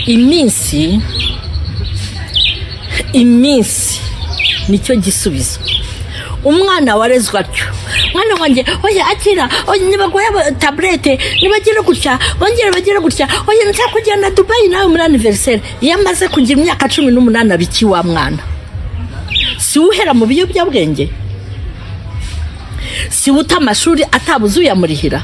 Iminsi, iminsi nicyo gisubizo. Umwana warezwe atyo, mwana wanjye, oya, akira, oya, nibaguhe tablette, nibagire gutya, bongere bagire gutya, oya, nzakujyana Dubayi nawe muri anniversaire. Iyo amaze kugira imyaka 18, abiki wa mwana? Si we uhera mu biyobyabwenge? Si we uta amashuri atabuze uyamurihira?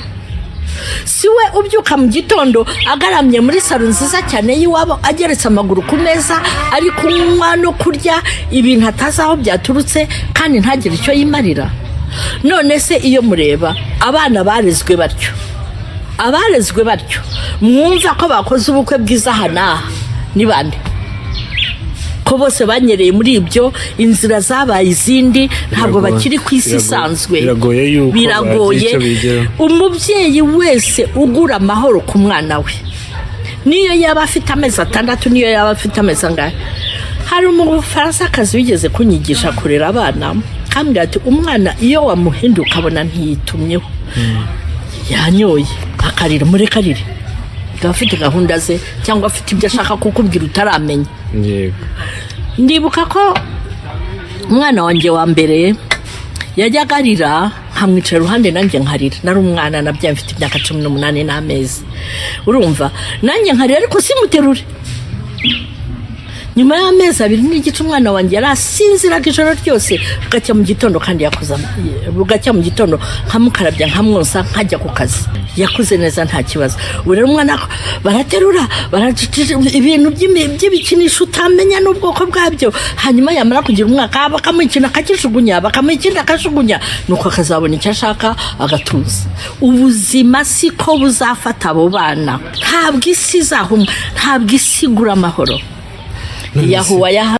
Si we ubyuka mu gitondo agaramye muri salon nziza cyane y'iwabo, ageretse amaguru ku meza, ari kunywa no kurya ibintu atazi aho byaturutse, kandi ntagire icyo yimarira? None se iyo mureba abana barezwe batyo, abarezwe batyo mwumva ko bakoze ubukwe bwiza aha n'aha ni bande, ko bose banyereye muri ibyo, inzira zabaye izindi, ntabwo Biragoye. bakiri ku isi isanzwe? Biragoye yuko Biragoye. bagira icyo bigeraho. Umubyeyi wese ugura amahoro ku mwana we, niyo yaba afite amezi 6, niyo yaba afite amezi angahe. Hari Umufaransakazi wigeze kunyigisha kurera abana, kambwira ati: "Umwana iyo wamuhinduka ukabona ntiyitumyeho, yanyoye, akarira, mureke arire. Aba afite gahunda ze cyangwa afite ibyo ashaka kukubwira utaramenya." Ndibuka ko umwana wanjye wa mbere yajyaga arira, nkamwicara iruhande, nanjye nkarira. Nari umwana, nabyaye mfite imyaka 18 n'amezi, urumva, nanjye nkarira, ariko simuterure. Nyuma y'amezi 2 n'igice, umwana wanjye yari asinziraga ijoro ryose, bugacya mu gitondo, kandi yakuze, bugacya mu gitondo nkamukarabya, nkamwosa, nkajya ku kazi. Yakuze neza, nta kibazo. Ubu rero umwana baraterura, baracicisha ibintu by'ibikinisho utamenya n'ubwoko bwabyo, hanyuma yamara kugira umwaka bakamuha ikintu akakijugunya, bakamuha ikindi akajugunya, nuko akazabona icyo ashaka agatuza. Ubuzima siko buzafata abo bana. Ntabwo isi izahuma, ntabwo isi igura amahoro. Yahuwa yaha.